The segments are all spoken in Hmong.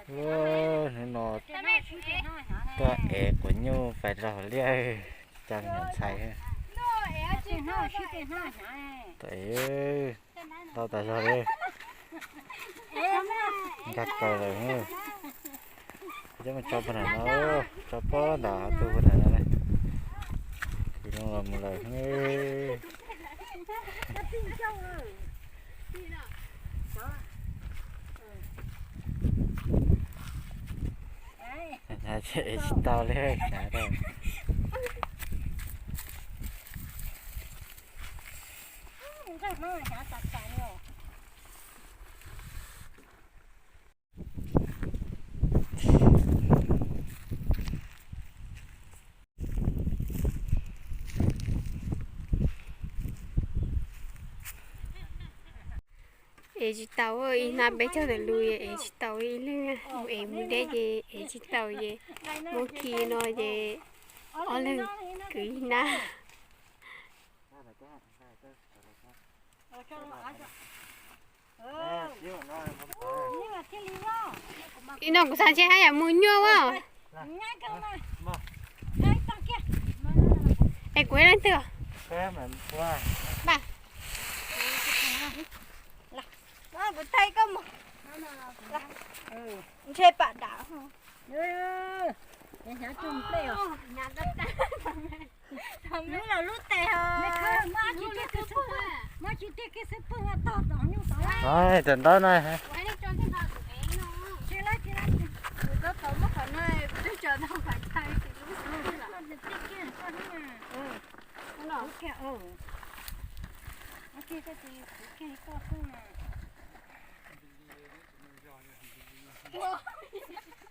Ua, hnub no tuaj ev quav nyuj pais rau hauv liaj, coj me nyuam ntxhais. Tuaj ev ntau tas zog li. Nkag kaws lawm. Coj mus tso puag nram no, tso puag nram hav tug puag nram no. Tis no los mus lawm. Hnyav ces ev tsis tau li, hnyav tau. Ev tsis tau, ib hnab peb caug ntawm lub ev tsis tau ib leeg, mus ev mus deb ces ev tsis tau ces muab khi no ces ob leeg kwv ib hnab. Ib no kuv xav ntshe haj yam mus nyuaj as. Es kuv leej twg? Kuv thaij koj mus. Ntshe pam dam. Lub los lub tes os. Muab tsis tiag kiag xwb pwg tog tom nyuj tod. Cov ntaub no.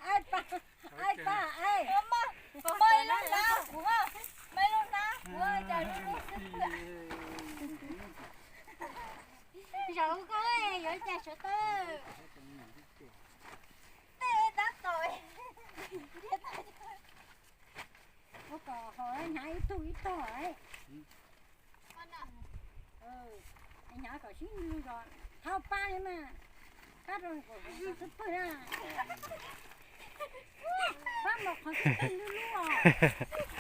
Ai pa, ai pa, ai. Maj lub hnab kuv, maj lub hnab kuv cas lub lub xwb. Zaum koj yuav cas sawv tawm. Tej tab tom. Ua kom ho hnyav ib tug ib tog. Hnyav kom sib ntsib zog, thauj pab li mas, pab rau kom xub pwg na. Pab los qhov xub pwg lub lub os.